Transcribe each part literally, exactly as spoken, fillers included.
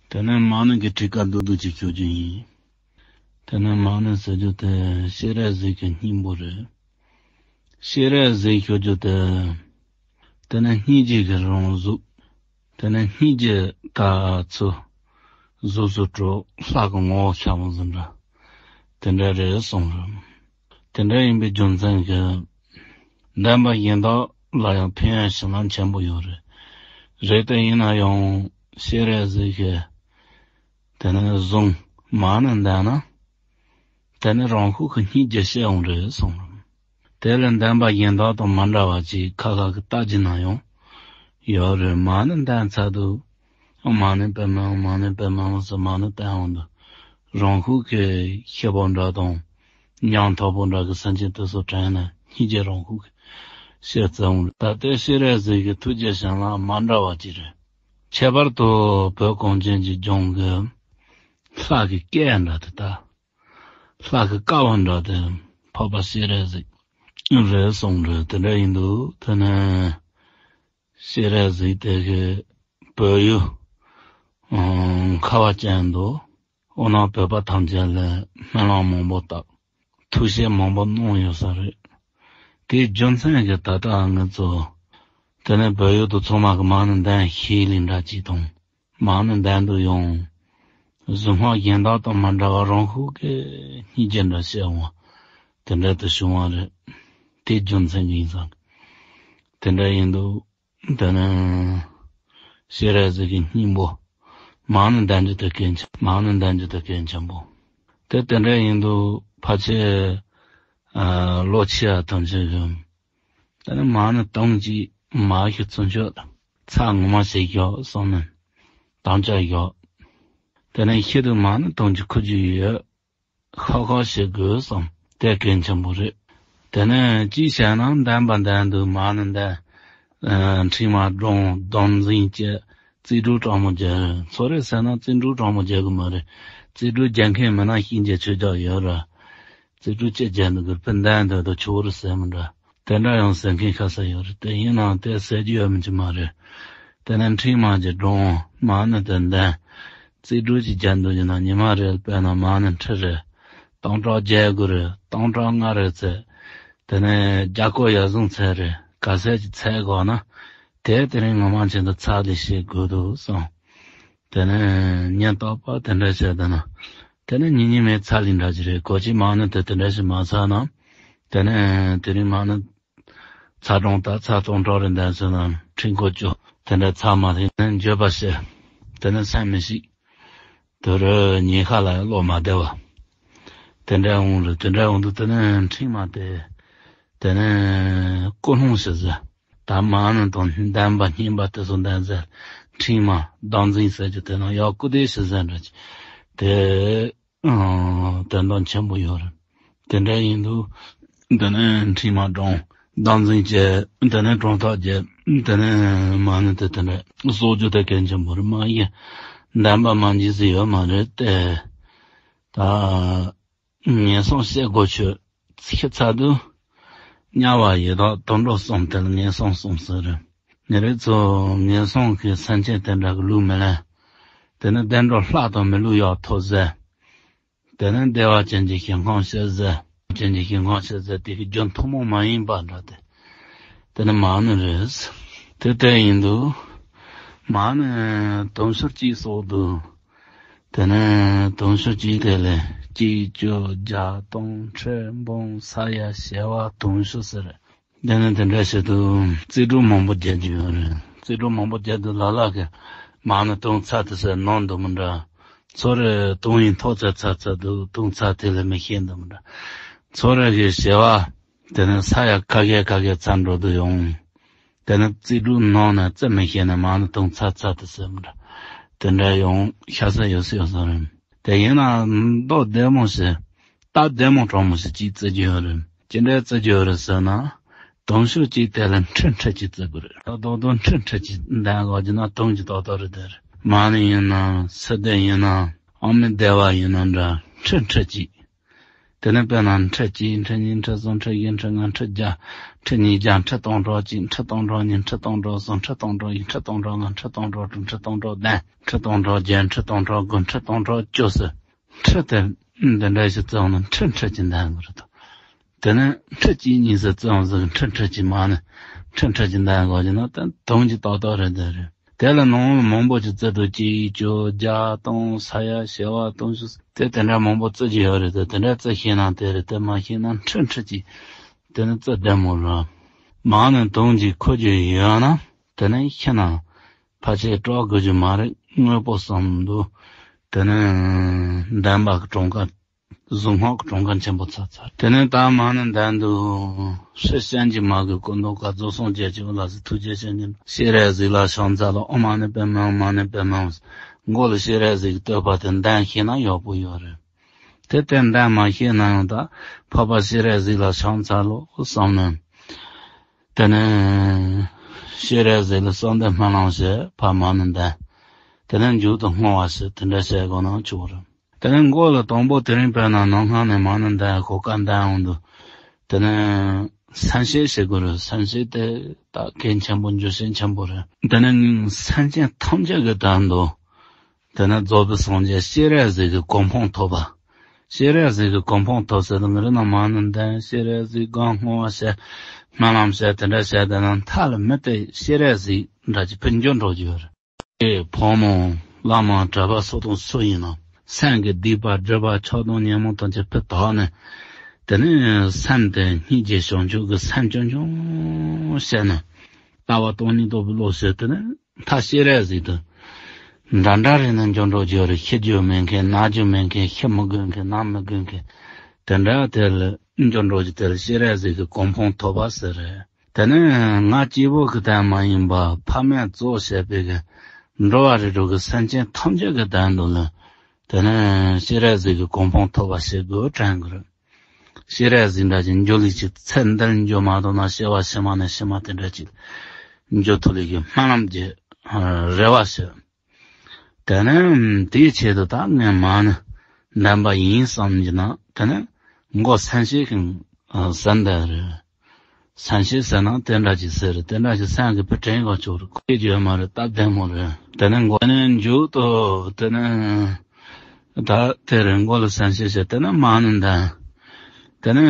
དེ་ནས་མ་ཎི་གི་ཁྲིད་ཀ་རྡོག་རྡོག་ཅིག་ཞུ་རྒྱུ་ཡིན། དེ་ནས་མ་ཎི་ཟེར་རྒྱུ་དེ་སྤྱན་རས་གཟིགས་ཀྱི་སྙིང་པོ་རེད། སྤྱན་རས་གཟིགས་ཞུ་རྒྱུ་དེ། དེ་ནས་སྙིང་རྗེ་གི་རང་གཟུགས། དེ་ནས་སྙིང་རྗེ་ད་ཚུར་གཟུགས་སུ་གྲུབ་ལྷ་གི་ངོ་བོ་ཤར་བ་བཟོ་འདྲ། དེ་འདྲ་རེད་གསུངས་རེད། དེ་འདྲ་ཡིན་པའི་རྒྱུ་མཚན་གྱིས། བདེན་པ་གཞན་དག་ལ་ཡང་ཕན་ཡོན་ཞེ་ན་ཆེན་པོ་ཡོད་རེད། རེད་དེ་ཡིན་ན་ཡང་སྤྱན་རས་གཟིགས་ཀྱི། དེ་ནས་གཟུངས་མ་ཎི་འདོན་ན། དེ་ནས་རང་ཤུགས་ཀྱིས་སྙིང་རྗེ་སྐྱེ་འོང་རེད་གསུངས་རེད། དེ་ལ་བདེན་པ་གཞན་དག་དང་མ་འདྲ་བ་ཅིག་ཁ་ཁ་གི་ལྟ་རྒྱུ་ན་ཡང་ཡོད་རེད། མ་ཎི་འདོན་ཚར་དུས། མ་ཎི་པདྨེ་ཧཱུྃ། མ་ཎི་པདྨེ་ཧཱུྃ་ཟེར་མ་ཎི་བཏང་འོང་དུས། རང་ཤུགས་ཀྱིས་ཤི་བོ་འདྲ་དང་། ཉམ་ཐག་པོ་འདྲ་གི་སེམས་ཅན་དེ་ཚོ་དྲན་ན་སྙིང་རྗེ་རང་ཤུགས་ཀྱིས་སྐྱེ་འོང་རེད། ད་ལྟའི་སྤྱན་རས་གཟིགས་ཀྱི་ཐུགས་རྗེ་ཅན་ལ་མ་འདྲ་བ་ཅིག་རེད། ཁྱད་པར་དུ་བོད་གངས་ཅན་གྱི་ལྗོངས་ཀྱི་ལྷ་གི་སྐད་འདྲ་དེ་ལྟ། ལྷ་གི་ཀ་བ་འདྲ་དེ་འཕགས་པ་སྤྱན་རས་གཟིགས་རེད་གསུངས་རེད། དེ་འདྲ་ཡིན་དུས་དེ་ནས་སྤྱན་རས་གཟིགས་དེ་གི་བོད་ཡུལ་ཁ་བ་ཅན་དུ་འོ་ན་བོད་པ་ཐམས་ཅད་ལ་སྨོན་ལམ་མང་པོ་བཏབ། ཐུགས་བཞེད་མང་པོ་གནང་ཡོད་ས་རེད། དེའི་རྒྱུ་མཚན་གྱིས་ད་ལྟ་ང་ཚོ་དེ་ནས་བོད་ཡུལ་དུ་ཚང་མ་གི་མ་ཎི་འདོན་ཤེས་ལེ་འདྲ་ཅིག་དང་། མ་ཎི་འདོན་དུས་ཡང་། གཟུངས་སྔགས་གཞན་དག་དང་མ་འདྲ་བར་རང་ཤུགས་ཀྱིས་སྙིང་རྗེ་འདྲ་སྐྱེ་འོང་བ། དེ་འདྲ་དུ་བྱུང་བ་རེད། དེ་རྒྱུ་མཚན་གྱིས་ཡིན་ཙང་། དེ་འདྲ་ཡིན་དུས། དེ་ནས་སྤྱན་རས་གཟིགས་ཀྱི་སྙིང་པོ། མ་ཎི་འདོན་རྒྱུ་དེ་གལ་ཆེ། མ་ཎི་འདོན་རྒྱུ་དེ་གལ་ཆེན་པོ། དེ་དེ་འདྲ་ཡིན་དུས་ཕལ་ཆེར། ཨ། ལོ་ཆེ་བ་ཐམས་ཅད་ཀྱིས། དེ་ནས་མ་ཎི་དུང་གཅིག་མར་ཞིག་ཚུར་འཕྱོག། ཚར་ངོ་མ་ཞིག་བཞག་བསམ་ནས་དམ་བཅའ་བཞག། དེ་ནས་ཤི་དུས་མ་ཎི་དུང་གཅིག་ཁུར་རྒྱུ་ཡོད། ཤོག་ཤོག་བྱེད་དགོས་བསམ། དེ་གལ་ཆེན་པོ་རེད། དེ་ནས་གཅིག་བྱས་ན་འདོན་པ་འདོན་དུས་མ་ཎི་འདོན། ཨ། འཕྲིན་མ་བསྒྲོན། བདག་འཛིན་བྱེད། རྩིས་འགྲོས་དྲང་མོ་རྒྱག། ཚོ་རེ་ཟེར་ན་རྩིས་འགྲོས་དྲང་མོ་རྒྱག་གི་མ་རེད། རྩིས་འགྲོས་རྒྱག་མཁན་མིན་ན་གཤིན་རྗེ་ཆོས་རྒྱལ་ཡོད་ར། རྩིས་འགྲོས་ཅི་བྱེད་འདུག་གི་དཔེ་འདོན་འདོད་དུ་ཆོག་རེད་ཟེར་མི་འདྲ། དེ་འདྲ་ཡང་ཟེར་མཁན་ཁ་ཤས་ཡོད་རེད། དེ་ཡིན་ནའང་དེ་ཟེར་རྒྱུ་ཡོད་མི་ཅི་མ་རེད། དེ་ནས་འཕྲིན་མ་ཅིག་བསྒྲོན། མ་ཎི་དེ་འདོན། རྩིས་འགྲོས་ཅིག་རྒྱག་འདོད་ཀྱི་ན་ཉི་མ་རེར་དཔེར་ན་མ་ཎི་ཁྲི་རེ། སྟོང་ཕྲག་བརྒྱད་དགུ་རེ། སྟོང་ཕྲག་ལྔ་རེ་ཚད། དེ་ནས་བརྒྱ་སྐོར་ཡར་སོང་ཚད་རེ། ག་ཚད་ཅིག་ཚད་དགོས་ན། དེ་དེ་རིང་ངོ་མ་ཆེད་དུ་ཚར་ལེ་ཤེས་དགོས་འདུག་བསམ། དེ་ནས་ཉིན་རྟག་པར་དེ་འདྲ་བྱས་བསྡད་ན། དེ་ནས་ཉིན་ཉི་མའི་ཚར་ལེ་འདྲ་ཅིག་རེད། གོ་ཅི་མ་ཎི་དེ་དེ་འདྲ་ཞིག་མ་ཚར་ན། དེ་ནས་དེ་རིང་མ་ཎི་ཚར་གྲངས་ད་ཚར་སྟོང་ཕྲག་རེ་འདོན་ཟེར་ན་འཕྲིན་སྐོར་བཅུ་དེ་འདྲ་ཚར་མ་ཐེངས་ནས་འགྱོད་པ་བྱེད། དེ་ནས་སེམས་མི་སྐྱིད། དེ་རུ་ཉེན་ཁ་ལ་བློ་མ་བདེ་བ། དེ་འདྲ་འོང་རེད། དེ་འདྲ་འོང་དུས་དེ་ནས་འཕྲིན་མ་དེ། དེ་ནས་ཀུན་སློང་ཞིག་ཟེར། ད་མ་ཎི་དང་བདེན་པ་བསྙེན་པ་དེ་ཚོ་འདོན་ཟེར། འཕྲིན་མ་བདག་འཛིན་ཟེར་རྒྱུ་དེ་ནང་ཡག་སྐུ་དེ་ཞིག་ཟེར་འདྲ་ཅིག་དེ། ཨང་། དོན་དག་ཆེན་པོ་ཡོད་རེད། དེ་འདྲ་ཡིན་དུས། འདི་ནས་འཕྲིན་མ་བསྒྲོན། བདག་འཛིན་བྱེད། འདི་ནས་གྲངས་ཐག་བརྒྱབ། འདི་ནས་མ་ཎི་དེ་དེ་འདྲ་གསོག་རྒྱུ་དེ་གལ་ཆེན་པོ་རེད། མ་གཞི་བདེན་པ་མ་འཇིག་ཟིག་ཡོད་མ་རེད་དེ། ད་ངན་སོང་ཤེས་དགོས་ཆོས་ཤེས་ཚར་དུས། དམྱལ་བ་ཡི་དྭགས་དུད་འགྲོ་གསུམ་དེ་ལ་ངན་སོང་གསུམ་ཟེར་རེད། ཉེ་རིགས་ཚོ་ངན་སོང་གི་སེམས་ཅན་དེ་འདྲ་གི་ལུགས་མི་ལེན། དེ་ནི་བདེ་འགྲོ་ལྷ་དང་མི་ལུས་ཡག་ཐོབ་ཟེར། དེ་ནས་བདེ་བ་ཅན་གྱི་ཞིང་ཁམས་བྱོས་ཟེར། ཅན་གྱི་ཞིང་ཁམས་བྱོས་ཟེར་དེ་གི་རྒྱུ་ཐུན་མོང་མ་ཡིན་པ་འདྲ་སྟེ། དེ་ནི་མ་ཎི་རེད། དེ་ལྟར་ཡིན་དུས། མ་ཎི་དུང་ཕྱུར་གཅིག་གསོག་འདུག་དེ་ནས་དུང་ཕྱུར་གཅིག་དེ་ལས་གཅིག་བཅུ་བརྒྱ་སྟོང་ཁྲི་འབུམ་ས་ཡ་བྱེ་བ་དུང་ཕྱུར་ཟེར། དེ་ནས་དེ་འདྲ་བྱེད་དུས་རྩིས་འགྲོས་མང་པོ་རྒྱག་རྒྱུ་ཡོད་རེད། རྩིས་འགྲོས་མང་པོ་རྒྱག་དུས་ལ་ལ་གི་མ་ཎི་དུང་ཚ་དེ་ཟེར་ནོར་འདུག་མི་འདྲ། ཚོ་རེ་དུང་ཡིན་ཐོག་ཚད་ཚ་ཚ་འདུག་དུང་ཚ་དེ་ལས་མི་ཤེས་འདུག་མི་འདྲ། ཚོ་རེ་གི་བྱེ་བ་དེ་ནས་ས་ཡ་ཁ་ཤས་ཁ་ཤས་ཚ་འགྲོ་དུ་ཡོང་། དེ་ནས་རྩིས་འགྲོས་ནོར་ནས་རྩི་མི་ཤེས་ནས་མ་ཎི་དུང་ཚ་ཚ་དེ་ཟེར་མི་འདྲ། དེ་འདྲ་ཡོང་ཤ་ས་ཡོད་སྲིད་ཡོད་ས་རེད། དེ་ཡིན་ན་མདོ་བདེ་མོ་ཞིག་སྟབས་བདེ་མོ་གྲང་མོ་ཞིག་ཅིག་བརྩི་རྒྱུ་ཡོད་རེད། ཅི་འདྲའི་བརྩི་རྒྱུ་ཡོད་རེད་ཟེར་ན། དུང་ཕྱུར་གཅིག་དེ་ལ་ཁྲི་ཁྲི་གཅིག་བརྩི་དགོས་རེད། ད་རྡོག་རྡོག་ཁྲི་ཁྲི་གཅིག་འདོན་དགོས་ཀྱི་ན་དུང་གི་རྡོག་རྡོག་རེད་དེ། མ་ཎི་ཡིན་ན་སིལ་སྡེ་ཡིན་ན་ཨ་མི་བདེ་བ་ཡིན་ན་འདྲ་ཁྲི་ཁྲི་གཅིག་དེ་ནས་དཔེར་ན་ཁྲི་གཅིག་ཁྲི་གཉིས་ཁྲི་གསུམ་ཁྲི་བཞི་ཁྲི་ལྔ་ཁྲི་བརྒྱ། ཁྲི་ཉིས་བརྒྱ། ཁྲི་སྟོང་ཕྲག་གཅིག་ཁྲི་སྟོང་ཕྲག་གཉིས། ཁྲི་སྟོང་ཕྲག་གསུམ། ཁྲི་སྟོང་ཕྲག་བཞི། ཁྲི་སྟོང་ཕྲག་ལྔ། ཁྲི་སྟོང་ཕྲག་དྲུག་ཁྲི་སྟོང་ཕྲག་བདུན། ཁྲི་སྟོང་ཕྲག་བརྒྱད། ཁྲི་སྟོང་ཕྲག་དགུ། ཁྲི་སྟོང་ཕྲག་བཅུ་ཟེར། ཁྲི་དེ་འདི་འདྲ་ཞིག་བརྩི་འོང་ན་ཁྲི་ཁྲི་གཅིག་འདོན་དགོས་རེད་དོ། དེ་ནས་ཁྲི་གཅིག་གཉིས་ཟེར་བརྩི་འོང་ཟེར། ཁྲི་ཁྲི་གཅིག་མ་ནི་ཁྲི་ཁྲི་གཅིག་འདོན་དགོས་ཀྱི་ན། ད་དོན་གྱི་ཏག་ཏག་རེད། དེ་རེད། དེ་ལ་ནང་ལ་མང་པོ་ཅིག་བརྩི་འདུག་གཅིག་བཅུ་བརྒྱ་སྟོང་ས་ཡ་བྱེ་བ་སྟོང་ཕྲག་དེ་དེ་འདྲ་མང་པོ་བརྩི་གི་ཡོད་རེད། དེ་དེ་འདྲ་བརྩི་ཤེས་ན་དེ་རེད། དེ་མ་ཤེས་ན་ཁྲི་ཁྲི་གཅིག་དེ་ནི་བརྩི་བདེ་མོ་རེད། མ་ནི་དོན་གྱི་འཁོར་རྒྱུ་ཡོད་ན་དེ་ནི་ཤི་ན་ཕལ་ཆེར་སྐྲག་དགོས་རྒྱུ་མ་རེད། དངོས་པོ་བསམ་འདུག་དེ་ནི་འདོན་པ་གི་གྲངས་ཀ་གཟུངས་སྔགས་ཀྱི་གྲངས་ཀ་ཆེན་པོ་ཚར་ཚར། དེ་ནས་ད་མ་ནི་འདོན་འདུག་སྲིད་གཞན་གྱི་མ་གི་སྐུ་མདོག་དཀར་རྫོགས་སངས་རྒྱས་ཀྱི་འོད་ལ་ཟེར། ཐུགས་རྗེ་ཅན་གྱི་སྤྱན་རས་གཟིགས་ལ་ཕྱག་འཚལ་ལོ། ཨོཾ་མ་ཎི་པདྨེ་ཧཱུྃ། མ་ཎི་པདྨེ་ཧཱུྃ། མགོ་ལ་སྤྱན་རས་གཟིགས་ཀྱི་བསྟོད་པ་དེ་འདོན་ཤེས་ན་ཡག་པོ་ཡོད་རེད། དེ་ལྟར་འདོན་མ་ཤེས་ན་ཡང་ད་འཕགས་པ་སྤྱན་རས་གཟིགས་ལ་ཕྱག་འཚལ་ལོ་བསམ་ནས། དེ་ནས་སྤྱན་རས་གཟིགས་ལ་གསོལ་འདེབས་སྨོན་ལམ་བྱས། ཕར་མ་ནི་འདོན། དེ་ནས་མཇུག་ཏུ་བསྔོ་བ་བྱས། དེ་འདྲ་བྱས་དགོས་ན་ཆོག་རེད། དེ་ནས་མགོ་ལ་དང་པོ་དེ་རིང་དཔེར་ན་ནམ་མཁའ་ནས་མ་ནི་འདོན་གོ་སྐབས་འདོན་འོང་དུས། དེ་ནས་མཚན་བཤད་བྱེད་དགོས་རེད། མཚན་བཤད་དེ་ད་གལ་ཆེན་པོ་འགྱུར་ཤས་ཆེན་པོ་རེད། དེ་ནས་སེམས་ཅན་ཐམས་ཅད་ཀྱི་དོན་དུ། དེ་ནས་རྫོགས་པའི་སངས་རྒྱས་སྤྱན་རས་གཟིགས་ཀྱི་གོ་འཕང་ཐོབ་པ། སྤྱན་རས་གཟིགས་ཀྱི་གོ་འཕང་ཐོབ་ཟེར་དུས་ང་རང་ནང་མ་ནི་འདོན། སྤྱན་རས་གཟིགས་སྒོམ། བསྔོ་བ་བྱས། སྨོན་ལམ་བྱས། དེ་འདྲ་བྱས། དེ་ནས་མཐའ་ལ་མི་དེ་སྤྱན་རས་གཟིགས་འདྲ་ཅིག་ཕར་འགྱུར་འགྲོ་རྒྱུ་ཡོད་རེད། ཨེ་ཕོ་མོ། བླ་མ། གྲྭ་པ་སུ་དང་སུ་ཡིན་ན་སེམས་ཀྱི་སྡིག་པ་སྒྲིབ་པ་ཆགས་སྡང་ཉོན་མོངས་ཐམས་ཅད་ཕུད་དག་ནས། དེ་ནས་སེམས་དེ་སྙིང་རྗེ་བྱང་ཆུབ་ཀྱི་སེམས་སྐྱོང་སྐྱོང་བྱས་ནས། ལྟ་བ་སྟོང་ཉིད་རྟོགས་པའི་བློ་ཟེར་དེ་ནས་མཐའ་སྤྱན་རས་གཟིགས་དུ་འདྲ་འདྲ་རེ་ནས་འགྱུར་འགྲོ་རྒྱུ་རེད། ཤི་རྒྱུ་མེད་མཁན། ན་རྒྱུ་མེད་མཁན། ཤི་མི་དགོས་མཁན། ན་མི་དགོས་མཁན། དེ་འདྲ་དེ་ལ་འགྱུར་འགྲོ་རྒྱུ་དེ་ལ་སྤྱན་རས་གཟིགས་ཀྱི་གོ་འཕང་ཐོབ་པ་ཟེར་རེད། དེ་ནས་ང་གཅིག་པོ་གི་དོན་མ་ཡིན་པ་ཕ་མས་གཙོ་བྱས་པའི་གི་འགྲོ་བ་རིགས་དྲུག་གི་སེམས་ཅན་ཐམས་ཅད་ཀྱི་དོན་དུ་ལ། དེ་ནས་སྤྱན་རས་གཟིགས་ཀྱི་གོ་འཕང་ཐོབ་པ་བྱེད་དགོས་དྲན་དགོས་རེད། སྤྱན་རས་གཟིགས་འདྲ་ཅིག་འགྱུར་ལུགས་ཅིག་ཚེ་འདིར་འགྱུར་མ་ཐུབ་ན་སྐྱེ་བ་ཕྱི་མ་ནས་ཕྱི་མ་དེ་འདྲ་ཅིག་འགྱུར་ཐུབ་ལུགས་ཀྱི་སྨོན་ལམ་གྱི་རེ་བ་ཞུ། དེ་ནས་དེའི་ཆེད་དུ་ད་ངས་མ་ནི་འདོན་པ་ཡིན་བསམ་གྱི་ན། དེ་ནས་མགོ་མཚན་བཤད་ཀྱི་ཟེར་འདོད་རེད། མཚན་བཤད་ཟེར་ན་དེ་འདྲ་ཅིག་ཟེར་རེད། དེ་འདྲ་ཅིག་སེམས་ཀྱི་ཕུ་དྲན་ག་ཆོག་རེད། ཁོ་སྐད་ཡོད་མ་རེད། སྟབས་བདེ་མོ་རེད། དེ་ནས་མགོ་ནས་མཇུག་ཏུ་དེ་ནས་ད་དེ་རེད། མགོ་ལ་མཚན་བཤད་བྱས། དེ་ནས་མ་ནི་འདོན། དེ་ནས་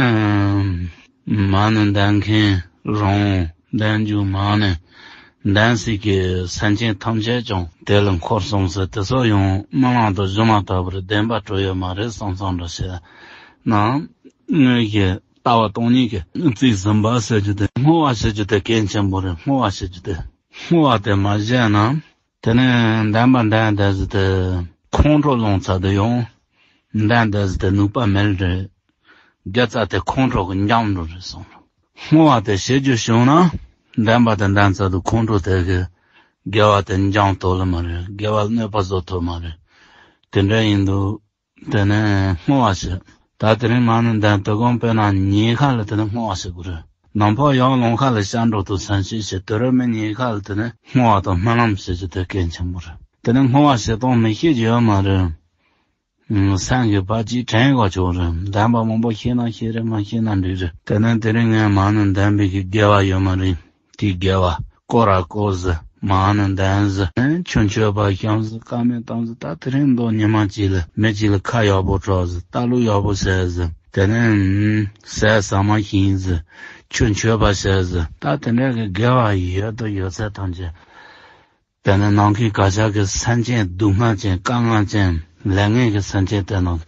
མ་ནི་འདོན་མཁན་རང་འདོན་རྒྱུ་མ་ནི་འདོན་སྲིད་ཀྱི་སེམས་ཅན་ཐམས་ཅད་ཀྱང་དེ་ལ་འཁོར་སོང་ཟེར། དེ་ཚོ་ཡང་སྨོན་ལམ་དུ་བཞུགས་མ་ཐག་པར་བདེན་པ་གྲོལ་ཡོད་མ་རེད་བསམ་བསམ་འདྲ་བྱས་ན། དངོས་ཀྱི་ལྟ་བ་སྟོང་ཉིད་ཀྱི་རྩིས་ཟིན་པ་ཟེར་རྒྱུ་དེ། བསྔོ་བ་ཟེར་རྒྱུ་དེ་གལ་ཆེན་པོ་རེད། བསྔོ་བ་ཟེར་རྒྱུ་དེ། བསྔོ་བ་དེ་མ་བྱས་ན། དེ་ནས་འདོན་པ་འདོན་བསྡད་ཟེར་དེ་ཁོང་ཁྲོ་ལངས་ཚར་དུས་ཡང་འདོན་བསྡད་ཟེར་དེ་ནུས་པ་མེད་རེད། དགེ་རྩ་དེ་ཁོང་ཁྲོ་གི་འཇོམས་འགྲོ་རེད་གསུངས། བསྔོ་བ་དེ་བྱེད་རྒྱུ་བྱུང་ན་འདོན་པ་དེ་འདོན་ཚར་དུས་ཁོང་ཁྲོ་དེ་གི་དགེ་བ་དེ་འཇོམས་ཐུབ་ལེ་མ་རེད། དགེ་བ་ལ་གནོད་པ་བཟོ་ཐུབ་མ་རེད། དེ་འདྲ་ཡིན་དུས། དེ་ནས་བསྔོ་བ་བྱེད། ད་དེ་རིང་མ་ནི་འདོན། དོ་དགོང་དཔེར་ན་ཉལ་ཁ་ལ་དེ་ནས་བསྔོ་བ་བྱེད་དགོས་རེད། ནམ་ཕར་ཡར་ལངས་ཁ་ལ་ཤར་འགྲོ་དུས་མཚན་བཤད་བྱེད། དེ་རུ་མི་ཉལ་ཁ་ལ་དེ་ནས་བསྔོ་བ་དང་སྨོན་ལམ་བྱེད་རྒྱུ་དེ་གལ་ཆེན་པོ་རེད། དེ་ནས་བསྔོ་བ་བྱེད་སྟངས་མི་ཤེས་ཀྱི་ཡོད་མ་རེད། སེམས་ཀྱི་བར་ཅིག་དྲན་དགོས་ཆོག་རེད། འདོན་པ་མང་པོ་ཤེས་ན་ཤེས་རེད། མ་ཤེས་ན་འགྲིག་རེད། དེ་ནས་དེ་རིང་ངས་མ་ནི་འདོན་པའི་གི་དགེ་བ་ཡོད་མ་རེད། དེའི་དགེ་བ་སྐོར་ར་སྐོར་ཟེར། མ་ནི་འདོན་ཟེར། ཆུ་མཆོད་པ་བཤམས་ཟེར། དཀར་མེ་བཏང་ཟེར། ད་དེ་རིང་མདོ་ཉི་མ་གཅིག་ལ་མི་གཅིག་ལ་ཁ་ཡག་པོ་གྲག་ཟེར། ལྟ་ལུགས་ཡག་པོ་བྱས་ཟེར། དེ་ནས་ཟས་ཟ་མ་ཞིམ་ཟེར། ཆུ་མཆོད་པ་བྱས་ཟེར། ད་དེ་འདྲ་གི་དགེ་བ་ཡོད་དང་ཡོད་ཚད་ཐམས་ཅད། དེ་ནས་ནམ་མཁའི་གར་ཞ་གི་སེམས་ཅན་སྡུག་བསྔལ་ཅན་དཀའ་ངལ་ཅན་ལས་ངན་གྱི་སེམས་ཅན་དེ་རྣམས་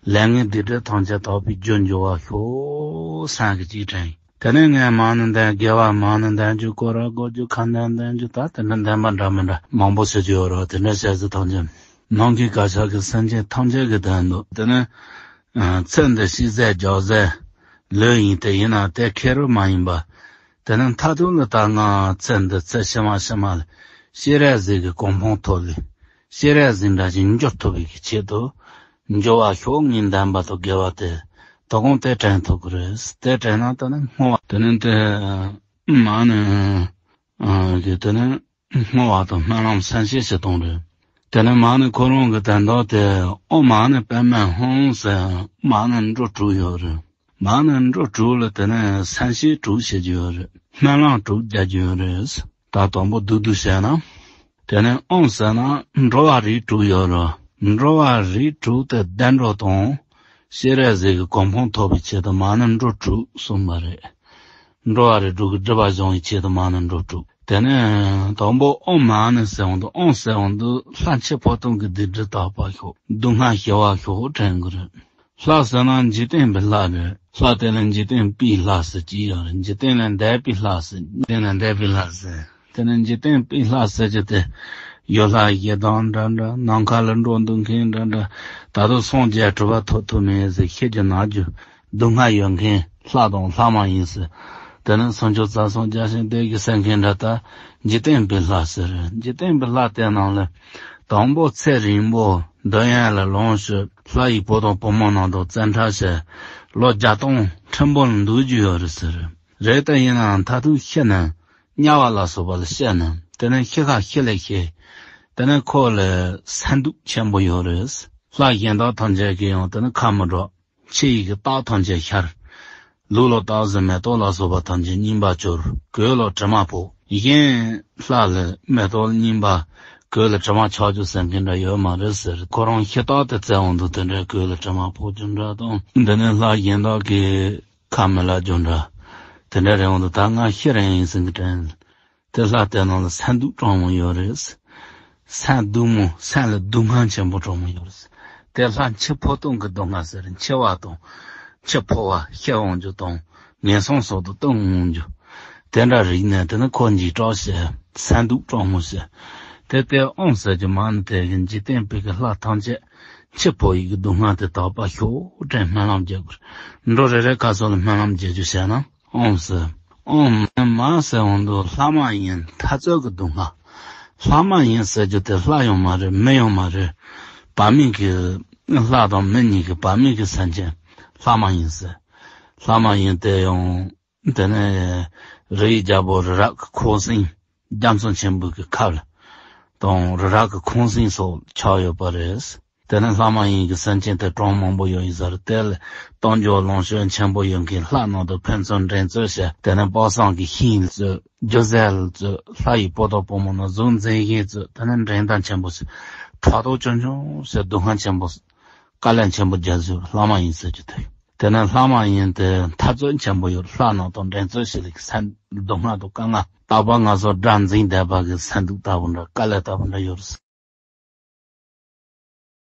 ལས་ངན་སྡིག་སྒྲིབ་ཐམས་ཅད་དག་པའི་རྒྱུར་འགྱུར་བར་ཤོག་སེམས་ཀྱི་གཅིག་དྲན། དེ་ནས་ངས་མ་ནི་འདོན། དགེ་བ་མ་ནི་འདོན་རྒྱུ། སྐོར་ར་སྐོར་རྒྱུ། ཁ་འདོན་འདོན་རྒྱུ། ད་དེ་འདྲ་འདོན་པ་འདྲ་མི་འདྲ་མང་པོ་བྱེད་རྒྱུ་ཡོད་རེད། དེ་འདྲ་བྱས་ཚེ་ཐམས་ཅད་ནམ་མཁའི་གར་ཞ་གི་སེམས་ཅན་ཐམས་ཅད་ཀྱི་དོན་དུ། དེ་ནས་ཚེ་འདི་ཤི་ཟད་རྒྱག་ཟད་ལོས་ཡིན་ཏེ། ཡིན་ན་དེ་ཁེར་རོ་མ་ཡིན་པ། དེ་ནས་མཐའ་དོན་ལ་ད་ང་ཚེ་འདི་ཚེ་ཕྱི་མ་ཕྱི་མ་ལ་སྤྱན་རས་གཟིགས་ཀྱི་གོ་འཕང་ཐོབ་ལེ། སྤྱན་རས་གཟིགས་འདྲ་ཞིག་འགྱུར་ཐུབ་པའི་གི་ཆེད་དུ་འགྱུར་བར་ཤོག་ངའི་འདོན་པ་དང་དགེ་བ་དེ་དོ་དགོང་དེ་དྲན་ཐུབ་ཀྱི་རེད། དེ་དྲན་ན་དེ་ནས་བསྔོ་བ། དེ་ནས་དེ་མ་ནི་གི་དེ་ནས་བསྔོ་བ་དང་སྨོན་ལམ་མཚན་བཤད་བྱེད་སྟངས་རེད། དེ་ནས་མ་ཎི་ཁོ་རང་གི་དོན་དག་དེ་ཨོཾ་མ་ཎི་པདྨེ་ཧཱུྃ་ཟེར་མ་ཎི་འབྲུ་དྲུག་ཡོད་རེད། མ་ཎི་འབྲུ་དྲུག་ལ་དེ་ནས་མཚན་བཤད་དྲུག་བྱེད་རྒྱུ་ཡོད་རེད། སྨོན་ལམ་དྲུག་རྒྱག་རྒྱུ་ཡོད་རེད། ད་དང་པོ་བསྡུས་བསྡུས་བཤད་ན། དེ་ནས་ཨོཾ་ཟེར་ན་འགྲོ་བ་རིགས་དྲུག་ཡོད་རེད། འགྲོ་བ་རིགས་དྲུག་དེ་བདེ་འགྲོ་དང་། སྤྱན་རས་གཟིགས་ཀྱི་གོ་འཕང་ཐོབ་པའི་ཆེད་དུ་མ་ཎི་འབྲུ་དྲུག་གསུངས་པ་རེད། འགྲོ་བ་རིགས་དྲུག་གི་སྒྲིབ་པ་སྦྱང་བའི་ཆེད་དུ་མ་ཎི་འབྲུ་དྲུག་དེ་ནས་དང་པོ་ཨོཾ་མ་ཎི་ཟེར་བ་འདུག་ཨོཾ་ཟེར་བ་འདུག་ལྷ་འཆི་འཕོ་ལྟུང་གི་སྡིག་སྒྲིབ་དག་པ་ཤོག་སྡུག་བསྔལ་ཞི་བ་ཤོག་དྲན་གྱི་རེད། ལྷ་ཟེར་ན་འཇིག་རྟེན་པའི་ལྷ་རེད། ལྷ་དེ་ལ་འཇིག་རྟེན་པའི་ལྷ་ཟེར་གྱི་ཡོད་རེད། འཇིག་རྟེན་ལས་འདས་པའི་ལྷ་ཟེར། འཇིག་རྟེན་ལས་འདས་པའི་ལྷ་ཟེར། དེ་ནས་འཇིག་རྟེན་པའི་ལྷ་ཟེར་རྒྱུ་དེ། ཡུལ་ལྷ་ཞེ་སྡང་འདྲ་འདྲ། ནམ་མཁའ་ལ་འགྲོ་འདུག་མཁན་འདྲ་འདྲ། ད་དུང་སངས་རྒྱས་གྲུབ་པ་ཐོབ་ཐུབ་མེད་ཟེར་ཤི་རྒྱུ་ན་རྒྱུ། སྡུག་བསྔལ་ཡོད་མཁན་ལྷ་དང་ལྷ་མ་ཡིན་ཟེར། དེ་ནས་སུམ་ཅུ་རྩ་གསུམ་བརྒྱ་བྱིན་སྡེ་བརྒྱད་ཟེར་མཁན་འདྲ་ད། འཇིག་རྟེན་པའི་ལྷ་ཟེར། འཇིག་རྟེན་པའི་ལྷ་དེ་ནང་ལ། དང་པོ་ཚེ་རིང་པོ་འདོད་ཡོན་ལ་ལོངས་སྤྱོད། ལྷ་ཡི་བུ་དང་བུ་མོ་རྣམས་དང་བཙན་ཁྲ་བྱས། ལོ་བརྒྱ་སྟོང་ཕྲན་བུ་ལ་འདུག་རྒྱུ་ཡོད་རེད་ཟེར། རེད་ད་ཡིན་ནའང་མཐར་ཐུག་ཤི་ན། དམྱལ་བ་ལ་སོགས་པ་ལ་སྐྱེ་ནས་དེ་ནས་ཤི་ཁ་ཤི་ལས་ཤི། དེ་ནས་ཁོ་ལ་སེམས་སྡུག་ཆེན་པོ་ཡོད་རེད། ལྷ་གཞན་དག་ཐམས་ཅད་ཀྱིས་ཡང་དེ་ནས་ཁ་མི་འགྲོ། ཕྱི་ཡི་གི་རྟགས་ཐམས་ཅད་ཤར། ལུས་ལ་སྟག་གཟིག་མེ་ཏོག་ལ་སོགས་པ་ཐམས་ཅད་རྙིང་པ་གྱུར། གོས་ལ་དྲི་མ་ཕོག་གཞན་ལྷ་ལ་མེ་ཏོག་རྙིང་པ། གོས་ལ་དྲི་མ་ཆགས་རྒྱུ་ཟེར་མཁན་འདྲ་ཡོད་མ་རེད་ཟེར། ཁོ་རང་ཤི་རྟགས་དེ་བཙལ་འོང་དུས་དེ་འདྲའི་གོས་ལ་དྲི་མ་ཕོག་རྒྱུ་འདྲ་དང་། འདི་ནས་ལྷ་གཞན་དག་གིས། ཁ་མི་ལབ་རྒྱུ་འདྲ། དེ་འདྲ་རེད་འོང་དུས་ད་ང་ཤི་རན་ཡིན་ཟེར་གི་དྲན། དེ་ལྷ་དེ་ནང་ལ་སེམས་སྡུག་དྲང་མོ་ཡོད་རེད། སེམས་སྡུག་མོ་སེམས་ལ་སྡུག་བསྔལ་ཆེན་པོ་དྲང་མོ་ཡོད་རེད། དེ་ལྷ་འཆི་འཕོ་ལྟུང་གི་སྡུག་བསྔལ་ཟེར་འཆི་བ་དང་། འཆི་འཕོ་བ་ཤི་འོང་རྒྱུ་དང་། ངན་སོང་སོགས་དུ་ལྟུང་འོང་རྒྱུ། དེ་འདྲ་རིག་ནས་དེ་ནི་ཁོ་འཇིགས་སྐྲག་བྱས་སེམས་སྡུག་དྲང་མོ་བྱས། དེ་ལྟའི་ཨོཾ་ཟེར་གྱི་མ་ཎི་དེ་གི་འཇིག་རྟེན་པའི་གི་ལྷ་ཐམས་ཅད། འཆི་འཕོ་ཡི་གི་སྡུག་བསྔལ་དེ་དག་པ་ཤོག་དྲན་སྨོན་ལམ་རྒྱག་དགོས། འགྲོ་རེ་རེ་ཁ་སོགས་ལ་སྨོན་ལམ་རྒྱག་རྒྱུ་བྱས་ན་ཨོཾ་ཟེར། ཨོཾ་མ་ཟེར་འོང་དུས་ལྷ་མ་ཡིན་འཐབ་རྩོད་ཀྱི་སྡུག་བསྔལ། ལྷ་མ་ཡིན་ཟེར་རྒྱུ་དེ་ལྷ་ཡང་མ་རེད་མི་ཡང་མ་རེད། བར་མི་གི་ལྷ་དང་མི་གཉིས་ཀྱི་བར་མི་གི་སེམས་ཅན་ལྷ་མ་ཡིན་ཟེར། ལྷ་མ་ཡིན་དེ་ཡང་དེ་ནས་རི་ཡི་རྒྱལ་པོ་རི་རབ་ཀྱི་ཁོང་སེང་རྒྱ་མཚོ་ཆེན་པོའི་གི་ཁབ་ལ་དང་རི་རབ་ཀྱི་ཁོང་སེང་སོགས་ཆགས་ཡོད་པ་རེད། དེ་ནས་ལྷ་མ་ཡིན་གྱི་སེམས་ཅན་དེ་གྲངས་མང་པོ་ཡོད་ཡིན་ཟེར། དེ་ལ་གཏམ་རྒྱུད་ལོངས་སྤྱོད་ཆེན་པོ་ཡོད་མཁན་ལྷ་རྣམས་དང་ཕན་ཚུན་འགྲན་རྩོད་བྱས། དེ་ནས་དཔག་བསམ་གྱི་ཤིང་ལ་རྩོད། རྒྱུ་ཟས་ལ་རྩོད། ལྷ་ཡི་བུ་དང་བུ་མོ་རྣམས་གཟུགས་འཛིན་ཤིང་རྩོད། དེ་ནས་འགྲན་ཟླ་ཆེན་པོ་བྱས། ཕྲག་དོག་ཆུང་ཆུང་བྱས་སྡུག་བསྔལ་ཆེན་པོ། དཀའ་ལས་ཆེན་པོ་རྒྱག་ཟེར་ལྷ་མ་ཡིན་ཟེར་རྒྱུ་དེ། དེ་ནས་ལྷ་མ་ཡིན་དེ་འཐབ་རྩོད་ཆེན་པོ་ཡོད། ལྷ་རྣམས་དང་འགྲན་རྩོད་བྱེད་ལུགས་སེམས་སྡུག་བསྔལ་དང་དཀའ་ངལ། རྟག་པར་ང་ཚོ་དགྲར་འཛིན་བསྡད་པ་གི་སེམས་སྡུག་ལྟ་བུ་འདྲ་དཀའ་ལས་ལྟ་བུ་འདྲ་ཡོད་རེད།